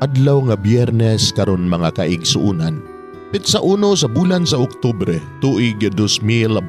Adlaw nga Biyernes karon, mga kaigsuunan. Pitsa 1 sa bulan sa Oktubre, tuig 2021.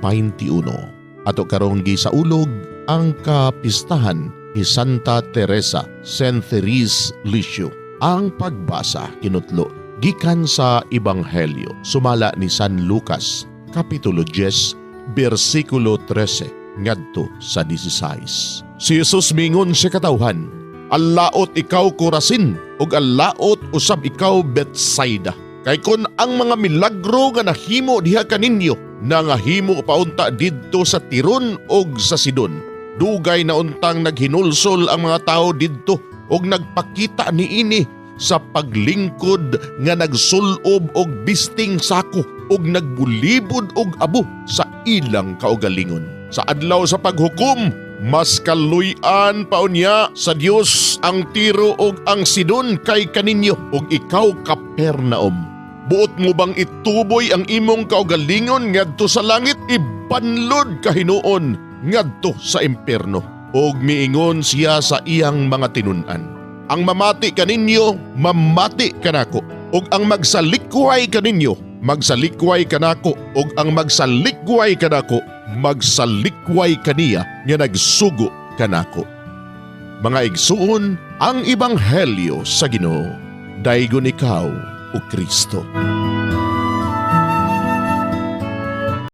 Ato karong gisaulog ang kapistahan ni Santa Teresa, Saint Therese Lisieux. Ang pagbasa kinutlo gikan sa Ebanghelyo sumala ni San Lucas, Kapitulo 10, bersikulo 13 ngadto sa 16. Si Jesus mingon sa katawhan, "Allaot ikaw, Corazin, ug allaot usab ikaw, Betsaida. Kay kon ang mga milagro nga nahimo diha kaninyo nangahimo pa unta didto sa Tiron ug sa Sidon, dugay na untang naghinulsol ang mga tao didto ug nagpakita niini sa paglingkod nga nagsulob og bisting sako ug nagbulibod og abo sa ilang kaugalingon. Sa adlaw sa paghukom, mas kaluy-an pa unya sa Dios ang Tiro ug ang Sidon kay kaninyo. Ug ikaw, Capernaum, buot mo bang ituboy ang imong kaugalingon ngadto sa langit? Ibanlod ka hinuon ngadto sa impierno." Ug miingon siya sa iyang mga tinun-an, "Ang mamati kaninyo, mamati kanako. Ug ang magsalikway kaninyo, magsalikway kanako. Ug ang magsalikway kanako, magsalikway kaniya nga nagsugo kanako." Mga igsuon, ang ebanghelyo sa Ginoo. Daygon ikaw, o Kristo.